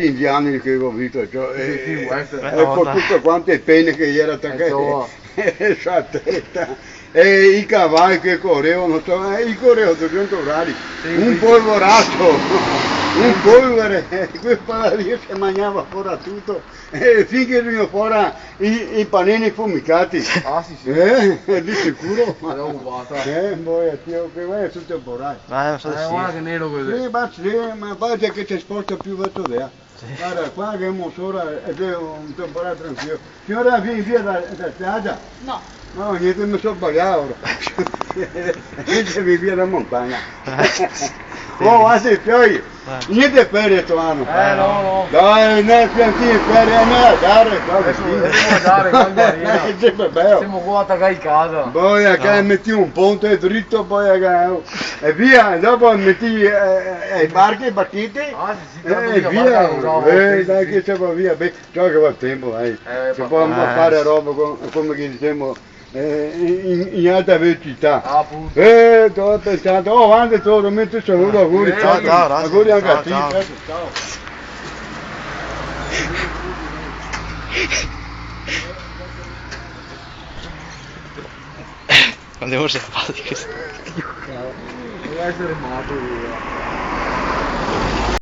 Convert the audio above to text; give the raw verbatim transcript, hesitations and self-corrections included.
Indiani che go visto, ciò, sì, sì, eh, questo. Eh, co tuto quanto e pene che ghe gera tacà, eh, so, su la testa. E i cavai che coreva, no so, eh, i coreva a dusento orari. Sì, un polveraso, un polvere, eh, quel paladino se magnava fora tuto, eh, finché vegniva fora i, i panini fumicati. Ah, sì, sì. Eh, de sicuro. L'ho rubata. Eh, boia, tio, che vai tuto borracio. Eh, no so se... Eh, guarda che nero cos'è. Sì, ma sì, ma varda che se sposta pì verso de là. Sì. Varda, qua che ghemo sora, eh, xe un temporal tranquilo. Siora, vien via da, da strada? No. No, gnente, me so sbalià ora. Gnente, vien via da montagna. Sì. Oh, anzi, poi, eh, gnente ferie sto ano. Eh, no, no. Dai, no, piantin ferie, no, dare, qua, deso, sì, deso dare, quando arriva. Eh, sempre belo. Semo qua tacai casa. Poi, eh, che meti un ponte drito, poi, eh, e via, dopo meti, eh, eh, i barche, i barcheti. Ah, sì, sì. Eh, via, eh, dai, che se va via, beh, ciò che va el tempo, dai. Eh, se pol fare roba co-, come che disemo, eh, in, in alta velocità. Ah, apunto. Eh, stavo pensando, oh, avanti, te lo meto, saluto, auguri, ciao, ciao, grazie. Auguri anche a te. Ciao, ciao. Ciao. Andiamo a salvare questo. Deve essere matto lui, eh.